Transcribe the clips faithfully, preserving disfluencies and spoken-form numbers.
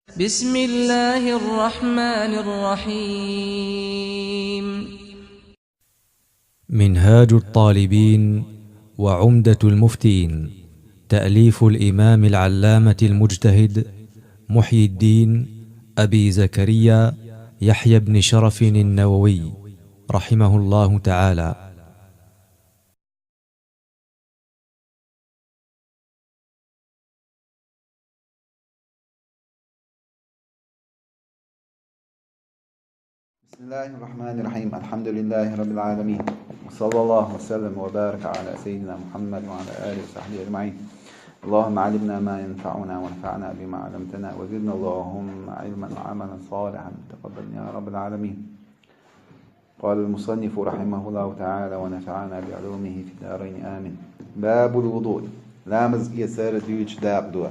بسم الله الرحمن الرحيم. منهاج الطالبين وعمدة المفتين، تأليف الإمام العلامة المجتهد محي الدين أبي زكريا يحيى بن شرف النووي، رحمه الله تعالى. بسم الله الرحمن الرحيم. الحمد لله رب العالمين. وصلى الله وسلم وبارك على سيدنا محمد وعلى آله وصحبه أجمعين. اللهم علمنا ما ينفعنا وانفعنا بما علمتنا وزدنا اللهم علما وعملا صالحا تقبل يا رب العالمين. قال المصنف رحمه الله تعالى ونفعنا بعلومه في الدارين آمين. باب الوضوء. Ламаз эцар дуьйцу дакъа ду.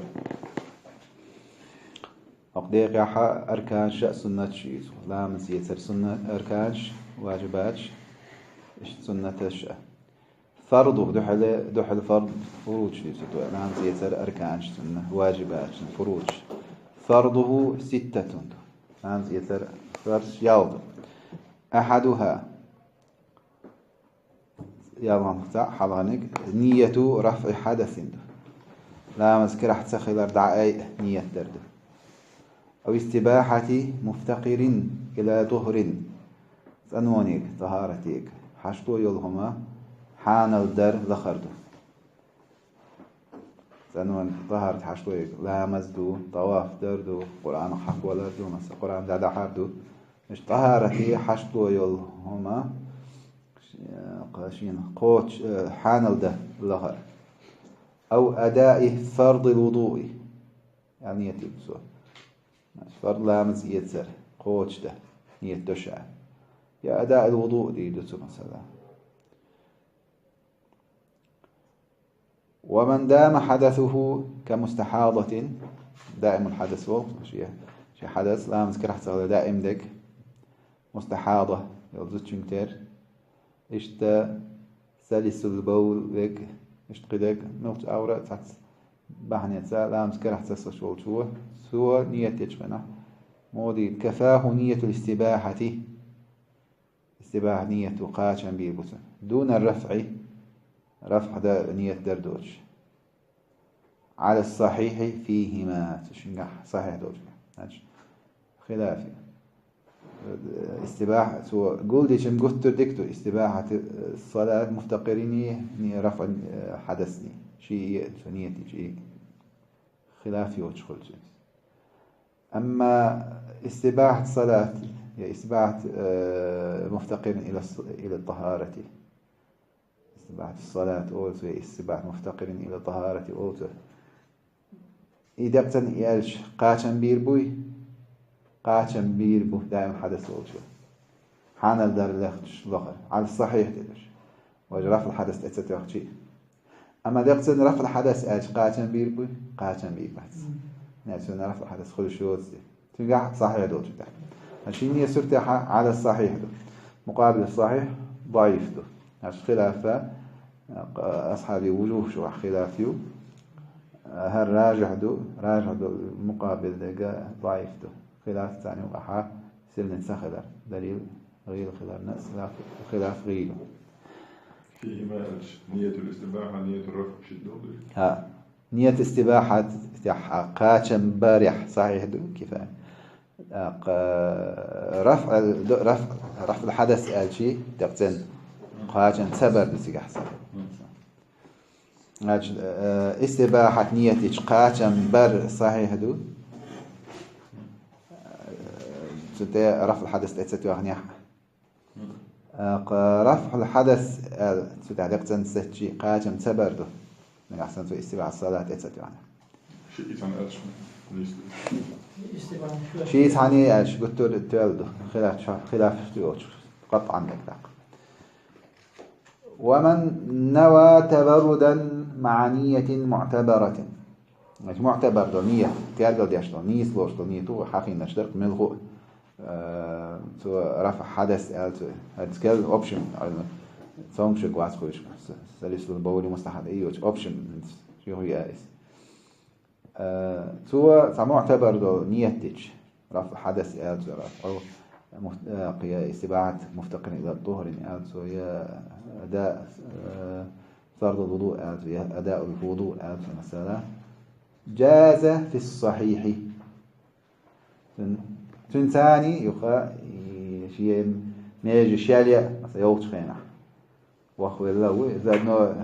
Хьакъ декъехь арканаш а, суннаташ а иза. Ламаз эцар сунна-, арканаш, важибаташ, иштта суннаташ а. Фарду, дуьхьал, дуьхьал фард, фурудаш иза ду. Ламаз эцар арканаш, сунна, важибаташ, фурудаш. Фардуху ситтатун ду. Ламаз эцар фарз ялх ду. Ахьадуха. Ялханах цхьаъ, хьалханиг, нияту рафъи хьадасин ду. Ламаз карахь ца хилар дӀаайъа ният дар ду. Ау истибахьати муфтакъирин ила тухрин. ЦӀанониг, тахӀаратиг, хьашто йолу хӀума хьанал дар лахар ду. ЦӀанониг тахӀарат хьашто йолу, ламаз ду, таваф дар ду, Къуръан хьахавалар ду, масала, Къуръан дӀадахьар ду. Иштта тахӀарате хьашто йолу хӀума, э, шена кхочуш, э, хьанал дан лахар. Ау адаи фардил вудуи. Ял ният ю цо. Значит, фард ламаз эцар, кхочуш дан, ният до ша. Я адаил вуду дийр ду цо, масала. ومن دام حدثه كمستحاضة, даимул хьадас волу, шен, шен хьадас, ламаз карахь ца хилар даим дерг, мустахьада йолу зудчуьнга тера, иштта салисул бавл верг, иштта кхидерг, муьлххачу агӀор а цхьацца бахьанеца ламаз карахь ца хилча волчо, цо ният дечу хенахь, муха дийр ду, кафаху ниятул истибахьати. Истибахьа ният ду, кхачам бийр бу цунна. Дуна рафъи, рафъ дан ният дар доцуш. Ала сахьихьи фийхима, цу шингахь сахьихь долчу. Значит, хилаф ю. Истибахьа, цо гулдичун гуттар дика ду, истибахьати, э, салат муфтакъирини, ни рафъи, э, хьадасни. Ши и, цу ният и, ши и. Хилаф йоцуш хуьлу цуьнца. Амма истибахьат салат, я истибахьат, э, муфтакъирин ила с-, ила тахарати. Истибахьат салат олу цо, я истибахьат муфтакъирин ила тахарати олу цо. И декъацан и аьлча, кхачам бийр буй? Кхачам бийр бу, даим хьадас волчо. Хьанал дар лехча лохар. Ала сахьихь делаш. Важа рафъул хьадас тӀе ца тоьхчи. Амма декъацан рафъул хьадас аьлча, кхачам бийр буй? Кхачам бийр бац. Мгм. Нерсо рафъул хьадас хуьлуш йоцу. Цуьнгахь сахьихь долчу тӀехь. Шин несуртехьа Ала сахьихь ду. Мукъабил сахьихь даиф ду. Аша хилафа, а, асхьаби вужух шу хилаф ю. ХӀара ражихь ду, ражихь ду, мукъабил дега даиф ду. Хилаф царна юкъахьа сирна ца хилар. Далил гӀийла хиларна, хилаф, хилаф гӀийла. Фийхима аьлча, ниятул истибахьа, ниятул рафъ шиъ долу? ХӀа. Ният истибахьат тӀехь кхачам барехь сахьихь ду, кифая. ТӀаккха рафъ, рафъ, рафъул хьадас аьлчи, декъацан кхачам ца бар ду цигахь сан. Значит, э, истибахьат ниятича кхачам бар сахьихь ду. Цу тӀе рафъул хьадас тӀе ца тоьхнехь. ТӀаккха рафъул хьадас аьлла, цу тӀехь декъацан сецчи кхачам ца бар ду. Нагахь санна цо истибахьат салат тӀе ца тоьхнехь. Ши и цхьаьна аьлча, нийса. Ши и цхьаьна аьлча, гуттар а тоьлла ду. Хилаф, хилаф йоцуш. КъатӀан дерг даккха. ومن نوى تبردا مع نية معتبرة. Значит, муътабар долу ният, тергал деш долу, нийса лоруш долу ният ву хьахийнарш дара, муьлхха а, э, цо рафъ хьадас аьлла, цо хӀинца кел общем, цомгушиг вац хуьлуш, салисул бавли мустахьада и йоцу общем, юха яа иза. Э, цо цхьа муътабар долу ниет дича, рафъу хьадас аьлла цо, рафъу муфт-, э, кхе истибахьат муфтакъирин ила тухурин аьлла цо, я ада, э, фардул вуду аьлла цо, я адаул вуду аьлла цо, масала. Джаза фис сахьихьи. Цун-, цуьнан царна юха, и, шен межа шел яа, масала, йолчу хенахь. Вахвелла ву, иза одно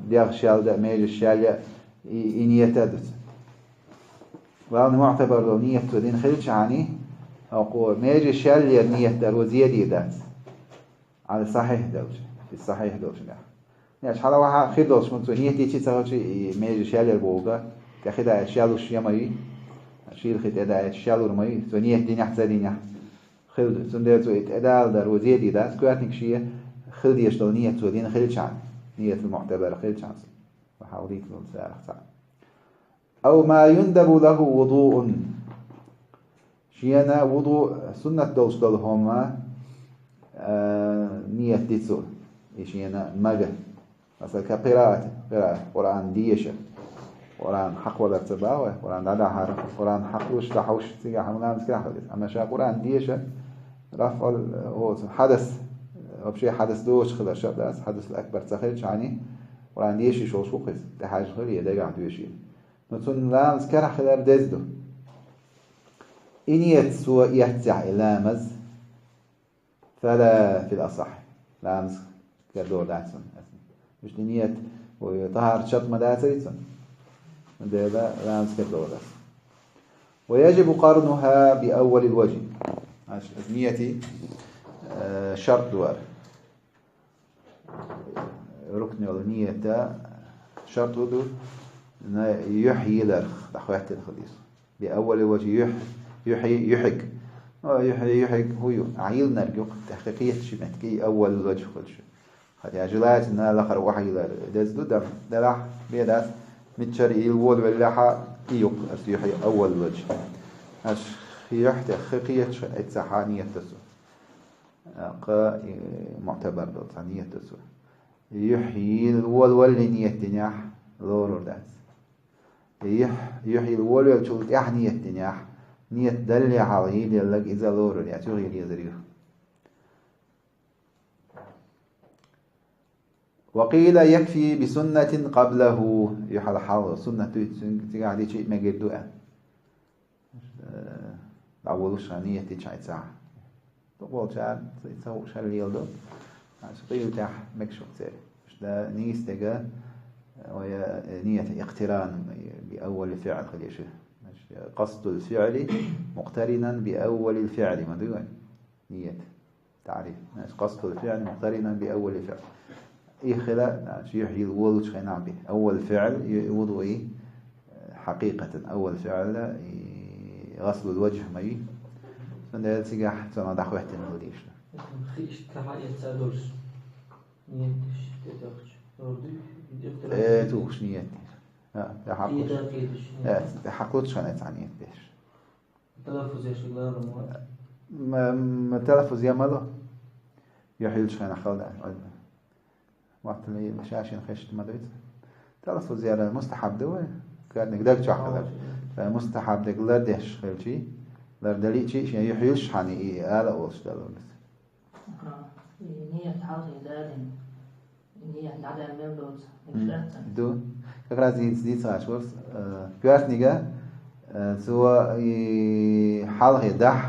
дегӀ шел дан, межа шел яа, и, и ниета ду цо. Вална муътабар долу ниет цо дина хилчахьана, хӀокхо межа шел яр ниет дар ву зеде дац. Ала сахьихь долчу, и сахьихь долчу нах. Неш хьала ваха хир долуш, хӀунда цо ниет дичи ца хилчи, и межа шел яр боху, тӀе хи даьлча шелуш я ма ю, шийла хи тӀе даьлча шелур ма ю, цо ниет динехь, ца динехь, хила ду. Цундела цо и тӀедала дар ву зеде дац, коьртаниг шен хила дезаш долу ниет цо дина хилчахьана, ниетул муътабар хилчахьана. Ва хьалдийца долу царах цхьаъ. Ау ма юндабу лаху вудуун. Шена вуду суннат долуш долу хӀума, а, ниет ди цо. И шена мага. Масала, ка къираат, къираат, Къуръан деша. Къуръан хьакхвалар ца бахьа вай, Къуръан дӀадахьар, Къуръан хьакхуш, дӀахьуш, цигахь хьуна ламаз карахь хилар. Амма ша Къуръан деша, рафъал, оцу хьадас, вообще хьадас доцуш хилар шарт дац, хьадасул акбар ца хилчахьана, Къуръан дешийша волуш ву-кх иза, тӀехьаьжна хила я дагахь доьшийла. Но цунна ламаз карахь хилар деза ду. И ниет цо эццехь и ламаз, фала фил асахь. Ламаз кара догӀур дац цунна. Иштта ниет, ой, тахьарат шарт ма дацара цунна. Цундела ламаз кара догӀур дац. Ва яжибу къарнуха би аввалил важхӀи. Аша ниетан, э, шарт ду хӀара. Рукн йолу ниета шарт хӀун ду? На, юьхь йиларх дӀахӀоьттина хила иза. Би аввалил важхӀи юьхь, юьхь, юьхьиг. О, юьхь, юьхьиг хӀун ю? Ахьа йиллинарг ю-кх, тӀаккха кхеташ меттиг и аввалил важхӀ хуьлуш. Хотя желательно лахара охьа йилар деза ду, дан делахь бен дац, мичара йила волавеллехь а и ю-кх, аса юьхь аввалил важхӀ. Аша юьхь тӀе хи кхеташ хила эццахь ниет ду цо. Кха, и, муътабар долу цхьа ниет ду цо. Юьхь йила волавалале ниет динехь, лорур дац. Юьхь, юьхь йила волавеллачул тӀаьхьа ниет динехь, ниет даллехь хьалха йилаелларг иза лорур яц, юха йила езар ю. Ва къийла якфи би суннатин къаблаху, юьхьал хьалха суннат дуьйцу, цигахь дичи а мегар ду аьлла. Э, дӀаволуш ниет дича эццахь. Дукхахболчара ца, ца хууш хила лела ду. Аша къийла тӀехь мегаш ву-кх церан. Иштта нийса дерг, э, вай, э, ниет икътиран, би аввалил фиӀл хила еза. Значит, къасдул фиӀли мукътаринан би аввалил фиӀли, ма дуй вай? Ниет. تعريف. Значит, قصد الفعل مقترنا بأول الفعل. И хила, значит, юьхь йила волучу хенахь би. Аввал фиӀл, ю-, вудуи, э, хьакъикъатан, аввал фиӀл, и, гъаслул важхӀ ма ю. Цундела цигахь цунах дӀахӀоьттина хила дезаш ду. Хи иштта хьаэца долуш. Ниет деш, тӀе тухуш. Э, тухуш ниет деш. А, тӀе хьакхуш. Кхийда, кхийдаш. Э, тӀе хьакхучу хенахь цхьа ниет деш. Талаффуз еш ларам вац? М-, м-, талаффуз ян ма ло. Юьхь йиллачу хенахь хала дац. Маттали ша-шен хезча ма дуьйцу. Талаффуз яр мустахьаб ду вай? Коьртаниг даг чохь хилар. Ткъа мустахьаб дерг лардеш хилчи, лардаличи, шен юьхь йиллачу хенахь и ала а волуш далур ду. Аха, и ниет хьалхе далийна. Ниет дӀадаьлла мел доцу, мегаш дац цунна? Ду. Как раз дийца, дийца гӀаш вара, э, коьртаниг, э, цо и хьалхе дахь,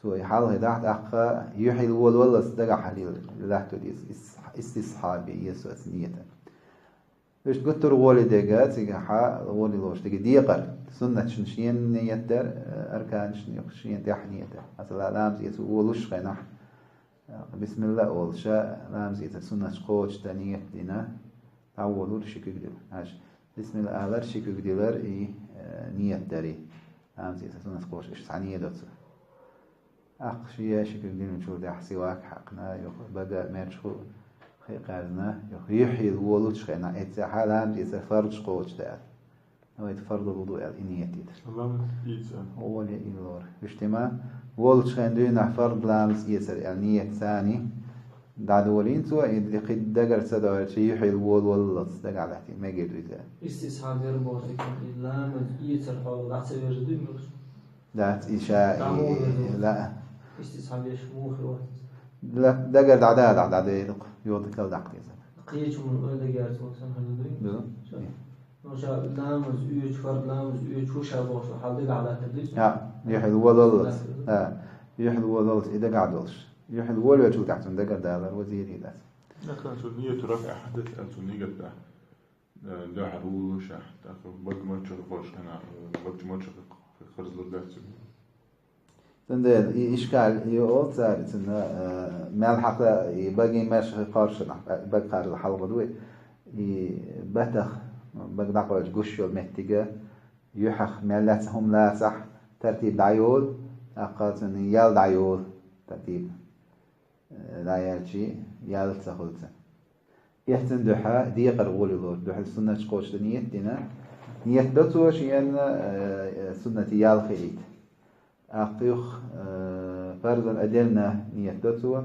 цо и хьалхе дахь, тӀаккха юьхь йила волавалалц дагахь хьалийла латто деза. Ис-, истисхьаби еза оцу ниета. Иштта гуттар а гӀоле дерг, цигахь гӀоле лоруш дерг декъар. Суннаташна шена ниет дар, арканашна юха шена тӀехь ниет дар. Масала, ламаз эца волуш хенахь, бисмилла а олуш, ламаз эцар суннаташ кхочушдан ниет дина, дӀаволалур ши куьг дилла. Аша бисмилла алар, ши куьг дилар и, э, ниет дари. Ламаз эцар суннаташ кхочуш, иштта цхьа ниет доцу. Аккха шен ши куьг диллинчул тӀаьхьа сивак хьаькхна, юха бага, мерчу хи, хи кхаьрзина, юха юьхь йила волучу хенахь, эццехь ламаз эцар фарзаш кхочушдан. Вай фардул вуду аьлла, и ниет йитар. Ламаз йийца. Оле и лор. Иштта ма, волучу хенахь дуьйна фарз ламаз эцар аьлла ниет царна. ДӀадолийна цо, и кхин дагара ца доагӀача юхьал волаваллалц дагахь латтийна, мегар ду иза. Истисхьаб яр боху дика, и ламаз эцар хьолах дӀа ца вирза дуй муьлхха? Дац, и ша, и, и, ла. Истисхьаб еш муха вац? Ла, дагара дӀадалахь, дӀадайла-кх, юха дика даккха деза. Кхечу муьлхха ойла дагара цо сан хӀана дуй? Ду. Ша. Ну, ша ламаз оьцу, фарз ламаз оьцу, хӀу ша бохуш, хьал дагахь латтар дуй? Я, юхьал волаваллалц. Латтар ду. А, юхьал волаваллалц, и дагахь долуш. Юхьал волавелчул тӀаьхьа цунна дагара далар вазийри дац. Нахана цу нияту рафӀи хьадас аьлла цу нигат тӀехь, э, дуьхьал вулуш ахь, тӀаккха бага маччахь кхош хьана, э, бага маччахь кхарзлур дац цу. Цундела и ишкал ю олу цара, цунна, э, мел хьакха и багийн маччахь кхош хьана, бага кхарза хьалха ду, и батах, бага дӀакхоьллича гуш йолу меттига, юьхьах мел лаьцна хӀума лацахь, тартиб дӀайолу, тӀаккха цунна ял дӀайолу, тартиб. ДӀаяьлчи, ял ца хуьлу цунна. Эхь цунна дуьхьа декхар гӀоле лору, дуьхьал суннаташ кхочушдан ниет дина. Ниет до цо шена, э, суннате ял хилийта. ТӀаккха юха, э, фарзан отдельно ниет до цо,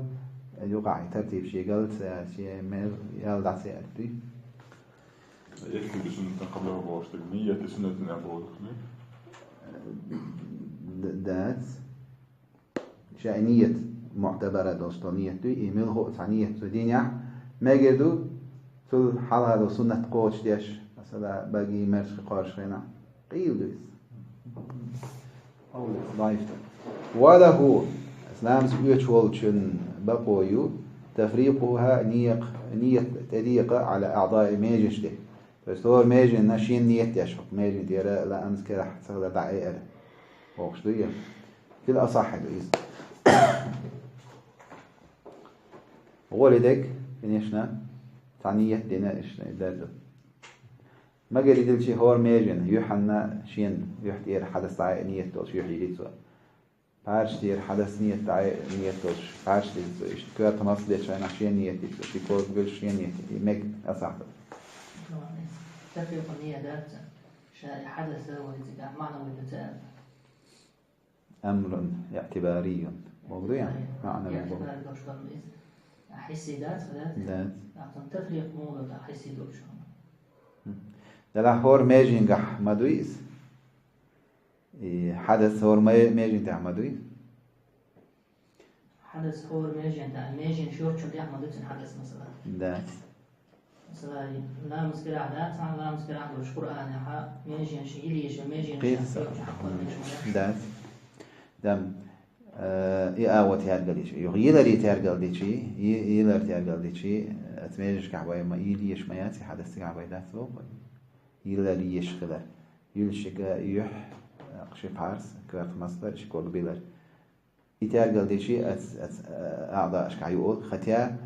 юкъахь и тартиб шегал ца, шен мел ял дӀа ца яьлчи. Эхь ду суннатан къабла бохуш дерг, ниет и суннатан а боху, ду? Д-, дац. Ша и ниет муътабара долуш долу ниет дуй, и муьлхха а цхьа ниет цо динехь, мегар ду, цул хьалха долу суннат кхочушдеш, масала, багийн маччахь кхош хенахь, къийла ду иза. Къовла даиф ду. Ва лаху, ламаз оьцуш волчун бакъо ю, тафрикъуха, ниет, ниет тӀедекъа, Ӏала аъдаи, меженаш тӀе. То есть, хӀора меженна шен ниет деш, хӀокху межен тӀера ламаз карахь ца хилар дӀа а эара. Бохуш ду и? Фил асахьхьи ду иза. ГӀоле дерг, конечно, цхьа ниет дина, иштта и дерг ду. Магар и дилчи хӀора меженна, юьхьанна шен, юьхь тӀера хьадас дӀа а ниет долуш, юьхь йили цо. Пхьарш тӀера хьадас ниет дӀа а ниет долуш, пхьарш дилла цо, иштта коьрта масх дечу хенахь шен ниет дилла цо, ши ког буьллуш шен ниет, и мега асахьхьи ду. Тафрикъу ният дац, ша и хьадас вай цигахь маънавий ду ца аьлла. Амрун иътибарийюн. Богу ду я? Маънавий богу. Иътибар долуш долу иза. А хьисси дац, дац? Дац. Ахтан тафрикъ муха ду, а хьисси долуш хьуна. Хм. Делахь хӀора меженгахь ма дуй иза? И хьадас хӀора ме-, межен тӀехь ма дуй? Хьадас хӀора межен тӀехь, межен шорчун тӀехь ма дуй цуьнан хьадас, масала? Дац. Масала, ламаз карахь дац, хьан ламаз карахь долуш Къуръанехь, межен ши йилийша, межен ши кхин а са шорчун хьакхоллаш ма дац? Дац. Дам, э, и а вот тергал дичи. Юха йиларе тергал дичи, и-, йилар тергал дичи, аца меженашкахь вай ма йилийша ма яц, и хьадас цигахь вай дац боху. Йилар йиш хилар. Юьлшига юьхь, ши пхьарс, коьрта масхар, ши ког билар. И тергал дичи ац, ац, аъдаашкахь юург, хотя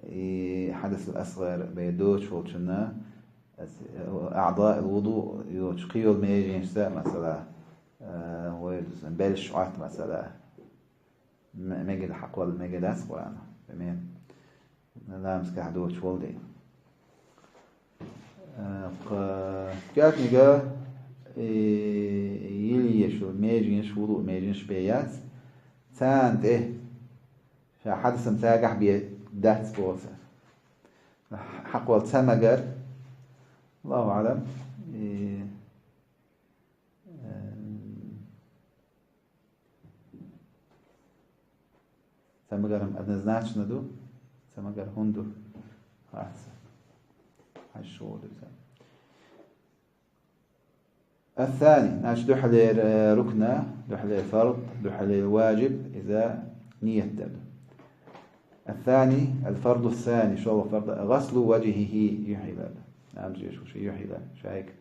и хьадасул асгӀар бен доцуш волчунна, ац, аъдаул вуду йоцуш кхин йолу меженашца, масала, э, вай белш Ӏотта, масала, м-, мегар хьакхолла, мегар дац Къуръан, пример. Ламаз карахь доцуш волу дела. Э, кхо-, коьртаниг, э, йилийша йолу меженаш, вуду меженаш бен яц. Царна тӀе ша хьадасам цигахь бен дац боху цара. Хьакхолла ца магар. Аллаху аълам. И, э, Ца магар-м однозначно ду, ца магар хӀунда ду? Хац. Хьажа шу ду ца. Ас-сани, значит, дуьхьалера рукна, дуьхьалера фард, дуьхьалера ваджиб, иза ният дар ду. Ас-сани, аль-фарду ас-сани, шолгӀа фард, гӀаслу ваджхӀихӀи, юхь йилар. Амжеш шу юхь йилар, шайга.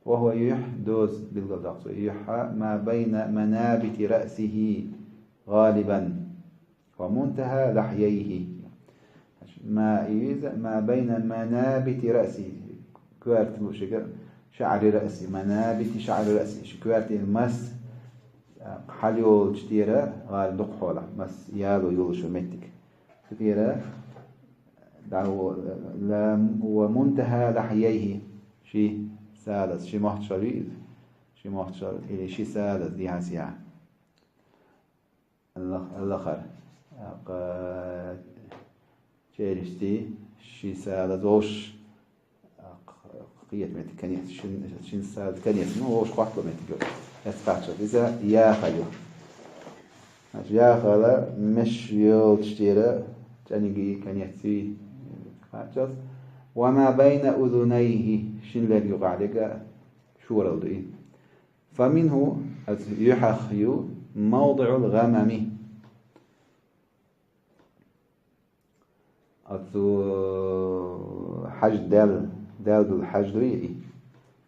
Ва хӀува, юхь, доза билгал даккха цо, юхь, ма байна манабити раъсихӀи гӀалибан ва мунтахӀа лахьяйхӀи. Ма иза, ма байна манабити раъсихӀи, коьрта луушига шаъри раъси, манабити шаъри раъси, ши коьртан мас, а, хьалайолчу тӀера гӀалиб дукха хьолахь, мас яло йолуш йолу меттиг. Цу тӀера дӀа ва-, ла-, ва мунтахӀа лахьяйхӀи, ши салаз, ши мохташал ю иза, ши мохташал или ши салаз дехьа сехьа. Аллах-, аллахар. Акъа-, Шеришти, ши сала зовш, кхетмет конец, шин, шин сала конец, ну, вовш хватло мет гёр. Эцкача, иза яха ю. Значит, яхала меш ёлчтира, чаниги конец и, кхачас. Ва ма байна узунайхи, шин лерги гӀалига шурал дуи. Фаминху, аз юхьах ю, мавдиъул гъамами. Ацу хьаж дел, дел дул хьаж дуй и.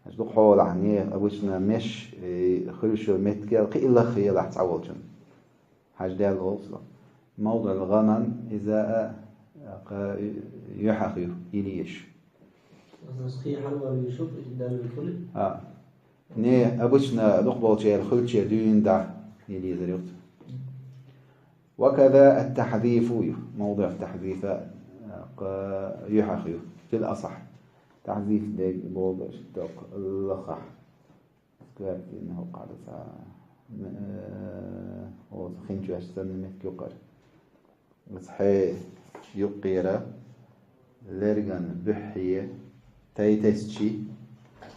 Хьаж ду хьолахь, не, обычно меш, э, хуьлуш йолу меттигел кхин а лаха елахь цхьа волчун. Хьаж дел олу со. Мавдал гъаман иза а, а, кха, юьхьах ю, или еш. Аса схи хьалвар ю шуп, и дел ю хули? А. Не, обычно дукхахболчеран хуьлучеран дуьйна дӀа, или езар юхцу. وكذا التحذيف، موضع التحذيف، آه، يحخ، في الأصح. تحذيف ديك بولدر شتوق لخح. سكوير في إنه قاعدة ساعة. م-، آه، هو خنجو أشتن متكوكر. Ас хье юккъера лерган буьххье тай тесчи,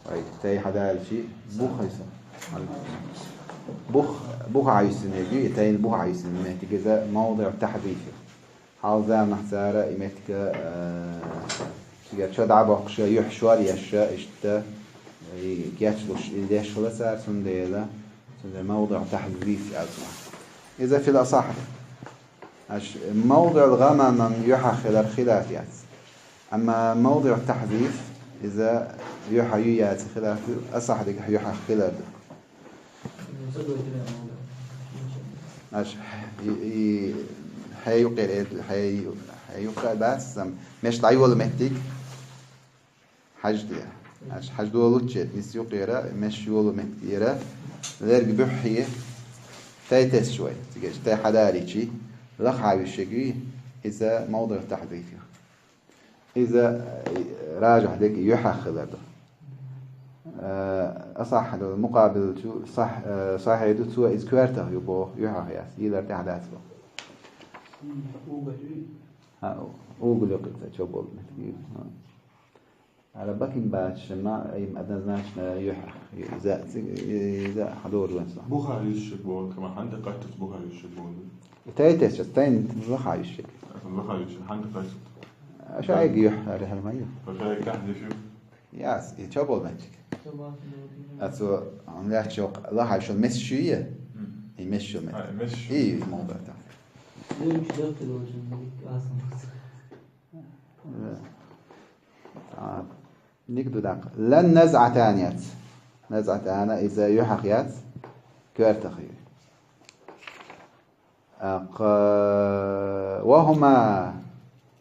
ай, тай хьадалчи, бух айса. Бух, бух айсинеги, и тайна бух айсин меттиг иза мавдиъ тахьзиф. Хьал заманахь цара и меттига, э, шига чо дӀабоккхуша, юьхь шор ешша, иштта, и кечлуш, и деш хила цара, цундела, цундела мавдиъ тахьзиф аьлла. Иза фил асахь. Аш мавдиъ гъамаман юьхьа хилар хилаф яц. Амма мавдиъ тахьзиф, иза юьхьа ю яц хилаф ю, асахь дигахь юьхьа хилар ду. Аш и, и, хье юккъера, хье ю-, хье юккъера бац, сам, меш дӀайола меттиг. Хьаж де. Аш хьаж долучче, нис юкъера, меш йолу меттигера, лерг буьххье, тай тесчу вай, цигаш, тай хьадаричи, лаха хьавишшеги, иза мавдиъ тахьзиф ю. Иза, э, ражахь дег юьхьа хилар ду. Э, асахь ду, мукъабил чу, сахь-, э, сахье ду, цо иза коьртах ю боху, юьхьах яц, йилар тӀехь дац боху. Ха, угли кхин ца чо болу меттиг. Ара бакин бача ма, им однозначно юьхьа. Иза, иза хьадор ван со. Буха юьсшик бон, кама хьанта каттус буха юьсшик бон. Тай тесчас, тайн лаха юьсшик. Лаха юьсшик, хьанта каттус. Аша айги юьхьа, ара хьалма ю. Аша айги тахьзиф ю. Яс, и чо бол меттиг. Ацо, он лячок, лаха шо мес шуя. И мес шо мет. А, мес шо. И мовдата. Лучше доктор очень, ас. Э, а, ник ду дакъа. Лан назъатан яц. Назъатана иза юьхьах яц, коьртах ю. Акъ, ва хӀума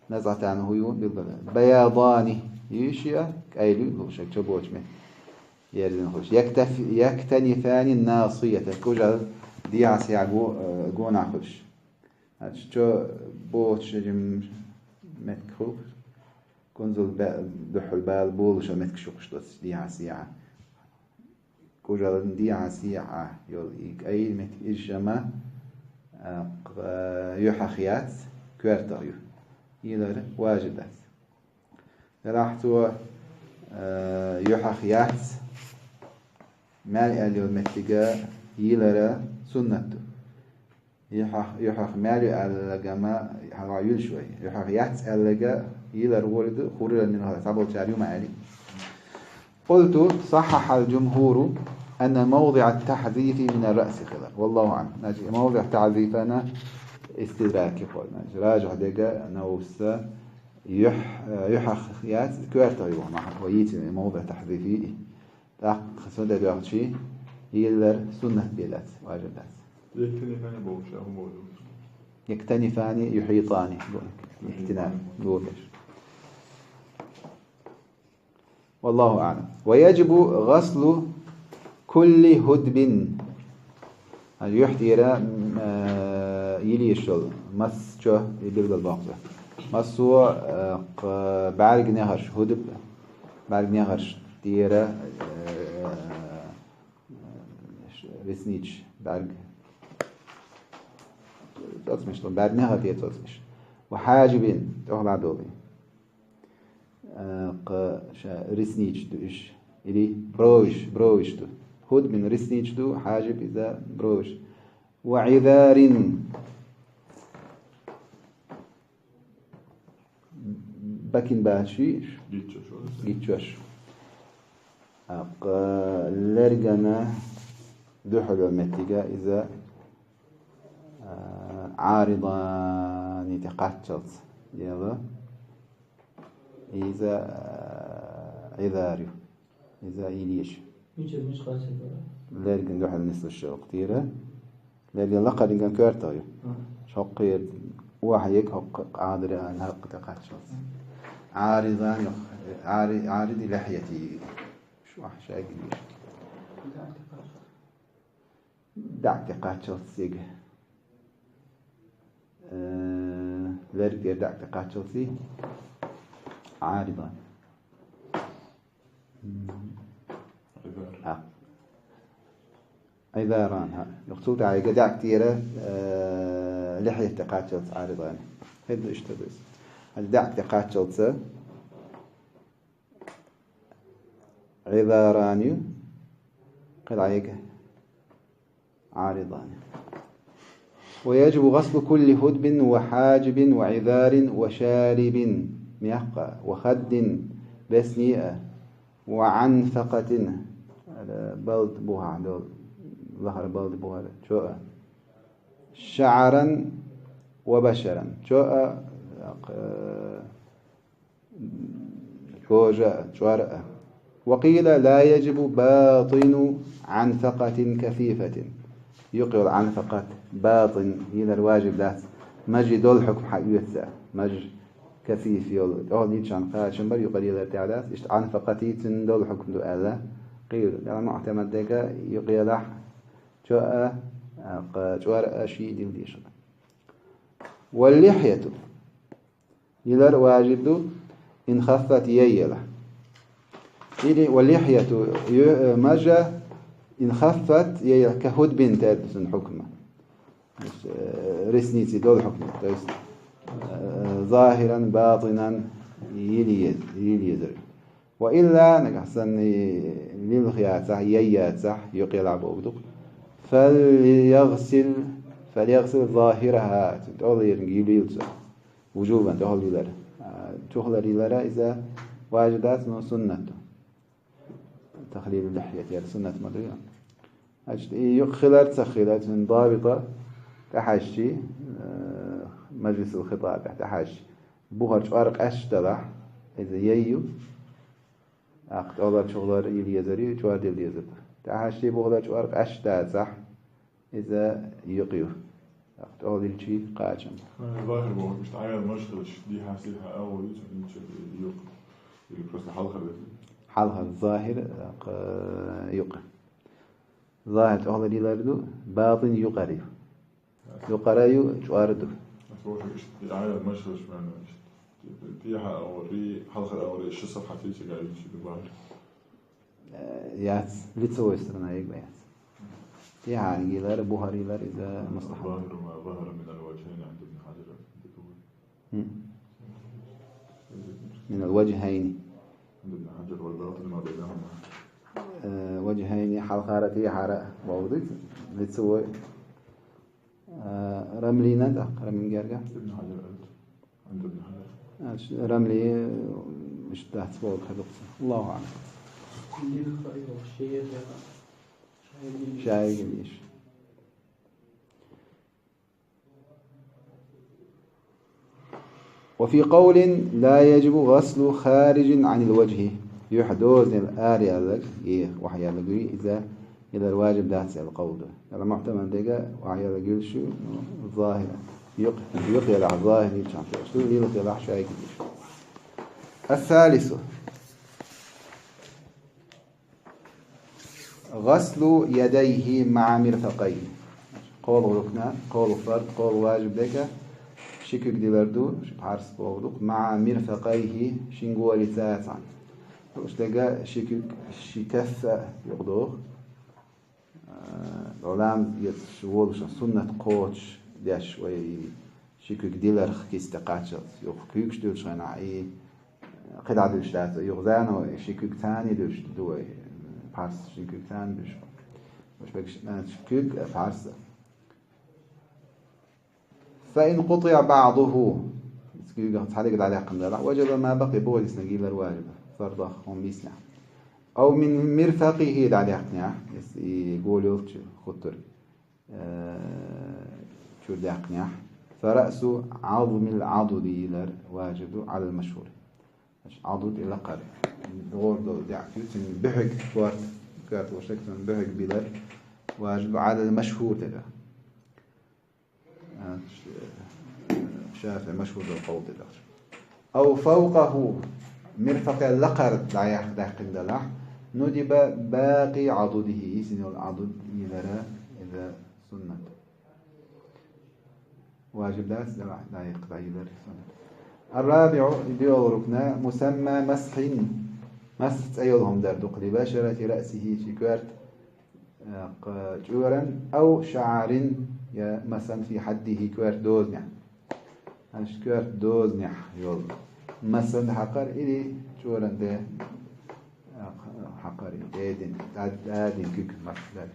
назъатан хӀу ю билгала. Баядани, йиш я, кӀайли луша чо бочу мет. Ерзин хуш. Яктаф-, яктанифани насията. Кужал диас я го-, э, гона хуш. Значит, чо бочу мет круг. Кунзул бе-, дуьхьал бала болуша мет кшукш доц диас я. Кужалан диас я йол и кӀайли мет иршама, э, юьхьах яц, коьртах ю. Йилар важиб дац. Делахь цо, э, юьхьах яц, маьл аьлла йолу меттига йилара суннат ду. Юьхьах, юьхьах маьл ю аьлла гама хьала юьлш вай. Юьхьах яц аьллага йилар вури ду, хурра мин хала, цхьаболчара юма аьли. قلت: صحح الجمهور أن موضع التحذيف من الرأس خلاف. والله أعلم. Значит, мавдиъ тахьзифана истидраки хой. Значит, ражихь дега Навависа юьхь-, э, юьхьах яц, коьртах ю, ма хьан хо йийцина, мавдиъ тахьзиф йий. ТӀаккха со де доьгӀчий, йиллар суннат бен дац, важиб дац. Яктанифани бохуш, а хӀун боху? Яктанифани, юхьитани, бу-, яктина, бохуш. والله أعلم. ويجب غسل كل هدب. Юьхь тӀера, м, э, йилийш йолу мас чо и билгал боккху. Массо, э, кх-, бӀаьрг нехарш, хӀудуб, бӀаьрг нехарш тӀера, э, ресничаш, бӀаьрг. ЦӀоцмаш, бӀаьрг неха тӀера цӀоцмаш. وحاجب, тӀехьа долу. Э, кхы ша реснички ду уьш. Или бровиш, бровиш ду. Худбин реснички ду, хьажиб иза бровиш. وعذار. Бакин бацаш уьш? Гиччош вара. Гиччош. Аккха лергана дуьхьал меттига иза, а, Ӏаридани тӀе кхаччалц яла. Иза, а, Ӏидар ю. Иза йилийша. Мича, мича кхаччалц яла? Лерган дуьхьал нислуш йолу тӀера. Лерга лакхарниган коьртагӀ ю. Мгм. Хьокхуьнан охьа ега хьокху Ӏадар аьлла хьакха тӀе кхаччалц. Мгм. Ӏаридани, Ӏари-, Ӏариди лихьяти. Шу ахь шайга дийша. ДӀа тӀе кхаччалц ега. Э, лерг тӀера дӀа тӀе кхаччалц и Ӏаридани. Ӏидар. А. Ӏидаран, хьа. Юха цул тӀаьхьа дӀа тӀера, э, лихьят тӀе кхаччалц Ӏаридани. ХӀинца иштта ду иза. Хьал дӀа тӀе кхаччалц Ӏидаран ю, кхидӀа ега Ӏаридани. ويجب غسل كل هدب وحاجب وعذار وشارب, мекха, وخد, бесни а, وعنفقة, ала балда бухахь долу, лахара балда бухара, чо а, شعرا وبشرا, чо а, э, кожа а, чӀор а. وقيل لا يجب باطن عنفقة كثيفة. Юкъ йолу Ӏанфакъат, батӀин, йилар важиб дац, мажи долу хьукм хьан оьцу, маж касиф йолу, тӀехула йичан кхачам бар, юкъара йилар тӀехь дац, иштта Ӏанфакъати цуьнан долу хьукм ду аьлла, кхийра. Дала муӀтамад дега юкъ елахь, чо а, а, кху чӀор а ший дилла дезаш. واللحية. Йилар важиб ду, إن خفت, яйъелахь. Или, واللحية, ю-, э, мажа, إن خفت, яйъелахь, كهدب, тӀедуьсун хьукма. Э, ресницы долу хьукма. То есть, э, ظاهرا, باطنا, йиле еза-, йиле езар. وإلا, нагахь санна лилха яцахь, яй яцахь, юкъ елахь бохург ду-кх. فليغسل, فليغسل ظاهرها, тӀехулерниг йилийла цо. وجوبا, тӀехула йилар. А, чухулара йилар иза важиб дац, но суннат ду. تخليل اللحية, яра суннат ма ду иза. Значит, и юкъ хилар, ца хилар, цуьнан добита тӀехьаьжчи, э, мажлисул хитабехь тӀехьаьжчи, бухара чӀор къаьсташ далахь, иза яй ю, тӀаккха тӀехулара чухулара йила езар ю, чӀор дилла дезар ду. ТӀехьаьжчи бухара чӀор къаьсташ дацахь, иза юкъ ю. ТӀехула йилчи кхачам. Э, ظاهر бохург, иштта Ӏаян маж хилча, дехьа-сехьа агӀо ю цуьнан, юкъ или просто хьалхара ду? Хьалхара, ظاهر, э, юкъ. ظاهر тӀехулара йилар ду, батӀин юкъара ю. Юкъара ю, чӀор ду. Ас бохург, иштта Ӏаян маж хилча, маьӀна, иштта тӀехьа агӀор, хьалхара агӀор, ши сафхьат ю цигахь йилчи ду бахьана. Э, яц, лицевой сторона йилла яц. ТӀехьа йилар, бухара йилар, иза мустахьаб. ظاهر ما ظهر من الوجهين عند ابن حجر. М. من الوجهين. عند ابن حجر والباطن ما بينهما. Э, وجهين, хьалхара, тӀехьара бохург ду, лицевой. А, Рамлина, да, Рамлин герга? Ибн Хьаджар аьлла. Ибн Хьаджар. А, ш-, Рамли, э, иштта дац бохург хӀокху. Аллаху аълам. Шайга лиш. وفي قول لا يجب غسل خارج عن الوجه. Юьхь дозанал ара яьлларг, е, охьа яьлларг, иза, иза важиб дац аьлла къовл ду. Яла муӀтамад дега, охьа яьлларг юьллуш ю, ну, ظاهر. Юкъ, юкъ елахь ظاهر йича хьан тешаш ду, лилха елахь шайга дийш. الثالث. غسل يديه مع مرفقيه. КхоалгӀа рукна, кхоалгӀа фарз, кхоалгӀа важиб дега, ши куьг дилар ду, ши пхьарс бохург ду, مع مرفقيه, шин голица цхьаьна. Уьш дега ши куьг, ши каф а юкъадоху. Э, гӀулам ецаш волуш, суннат кхочуш деш вай ши Ши куьг диларх кисте кхаччалц. Юха куьйгаш дуьлча хьайна, и кхидӀа дуьлча дац, юха зӀано ши куьг цани дуьлча ду вай. Пхьарс ши куьг цани дуьлча. Уж бегаш, э, ши куьг, э, пхьарс. فإن قطع بعضه. Куьйгах цхьалиг дӀадаьккхина далахь, وجب ما بقي, бухалиснаг йилар важиб, фардах хӀума йиснехь. أو من مرفقه дӀадаьккхинехь, эс и гол йолчу хуттар, э, чура даьккхинехь. فرأس عظم العضد йилар важиб ду, على المشهور. Значит, Ӏадуд и лакхара. ДогӀур долу даьӀахк ю, цуьнан буьхьиг корта, корта ву шек, цуьнан буьхьиг билар важиб ду, على المشهور дера. А, ш-, ШафиӀи машхур долу къовл тӀе дахча. أو فوقه, мирфакъе лакхара дӀаяхка даьккхина далахь, ندب باقي عضده, йисина йолу Ӏадуд йилара иза суннат. Важиб дац, дӀа-, дӀаяхка дӀайилар суннат. الرابع, и доьалгӀа рукна, مسمى مسح, масхь цӀе йолу хӀума дар ду-кх, لبشرة رأسه, ши коьрта Аккха, чӀоран, أو شعر, я, масалан, في حده, коьрта дозанехь. Аша коьрта дозанехь йолу. Масалан, хьакхар или чӀоран де, аккха, хьакхар, эдин, ад-, адин куьг, масалан.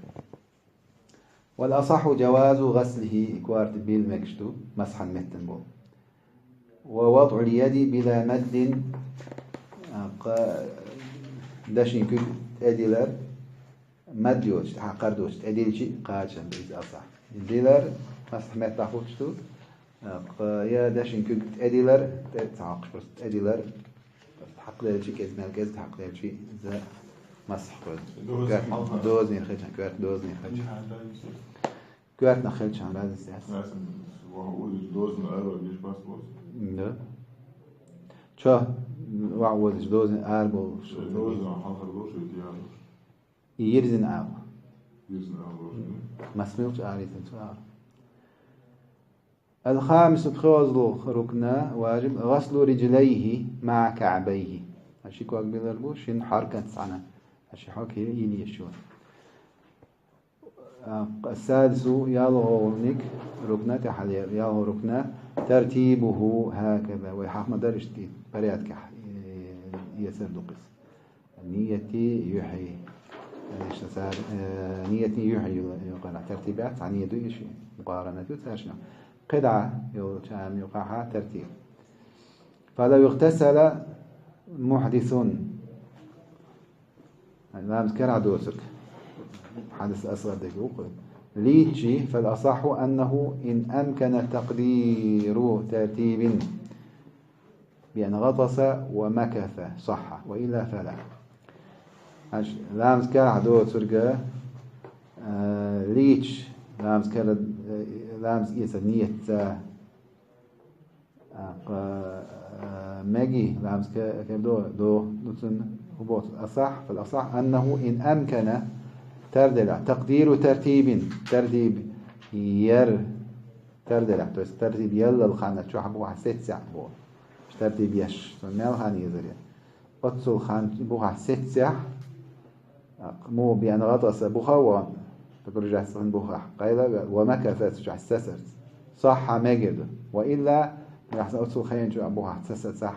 والأصح جواز غسله, и корта бийла мегаш ду, масхьан меттана болу. ووضع اليد بلا مد, аккха, дашин куьг тӀедилар, мад йоцуш, хьакхар доцуш, тӀедилчи кхачам иза асахь. Дилар, масхь меттахь хуттуш ду, аккха, я дашин куьг тӀедилар, тӀе ца хьокхуш, просто тӀедилар, просто хьакхделчи, кӀезиг мел кӀезиг хьакхделчи, иза масхь хуьлу. Доза Коьрта хьалха. Дозанехь хилча, коьрта дозанехь хилча. Коьртанах хилча, разница яц. Разница. Ва узуш дозана ара веш пас боз. Да. Чо, ва узуш дозана ара болуш. Дозана хьалхар болуш, я дияр болуш. И йирзина ара. Йирзина ара болуш. Масмилча ара, йирзинча ара. الخامس, пхоьазлух рукна, важиб, غسل رجليه مع كعبيه. Аша ши ког билар бу, шин хьаркат цхьана. Аша хьо кхин йин еш ю. السادس, ялхолгӀаниг рукна, тӀехьале ялхо рукна, ترتيبه هكذا, вай хьахма дар иштта порядкехь, э, эцар ду кхис. Нияти юхьи. Конечно, цара, э, нияти юхьи ю-, юкъара тартиб яц, цхьа ният ду иши, мукъаранат ю цаьршна. КхидӀа йолчарна юкъахьа тартиб. فلو اغتسل محدث. Ламаз карахь доцург. Хьадас асгӀар дерг ву кхуьй. Лийчи, فالأصح أنه إن أمكن تقدير ترتيب بأن غطس ومكث صح، وإلا فلا. Аш ламаз карахь доцурга, а, лийча, ламаз кара, а, ламаз эца ниятца, а, кха, а, меги, ламаз ка-, кара до, до, ну, цун, хӀу боцу, асахь, фал асахь, аннаху ин амкана, тарделахь, такъдиру тартибин, тартиб яр, тарделахь, то есть тартиб яллал ханна чохь бу ахь сеццехь бу. Тартиб еш, цунна мел хан езар я. Оццул хан бухахь сеццехь, муха биан гӀатаса буха а вон, погружаться хин бухахь, къайла а вел, ва макаса цу чохь сацарца. Сахьа мегар ду. Ва илла, яхса оццул хенчу бухахь ца сацахь,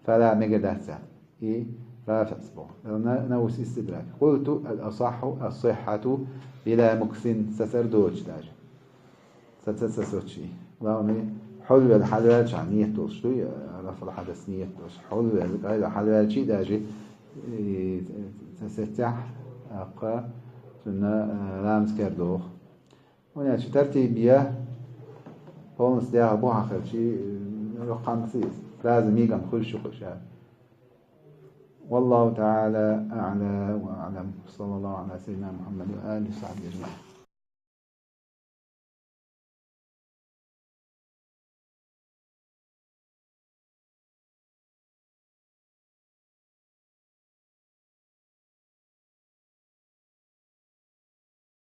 фала мегар дац царна. И рафиъс бу. На-, наус истидрак. Къулту ал-асахьу ас-сихьату била муксин, сацар доцуш даже. Ца, ца, ца, сочи. Главный, хьулвел, хьалвелча, ниет долуш дуй, рафал хьадас ниет долуш. Хьулвел, къайла хьалвелчи даже, и, ца, ца, ца, аккха, цунна, э, ламаз кер доху. Уьнечу тартибия, полностью дяха бу хьахарчи, э, роххам сиз. Раза мигам хуьлуш ю кхуша. والله تعالى أعلى وأعلم. صلى الله على سيدنا محمد وآله وصحبه أجمعين.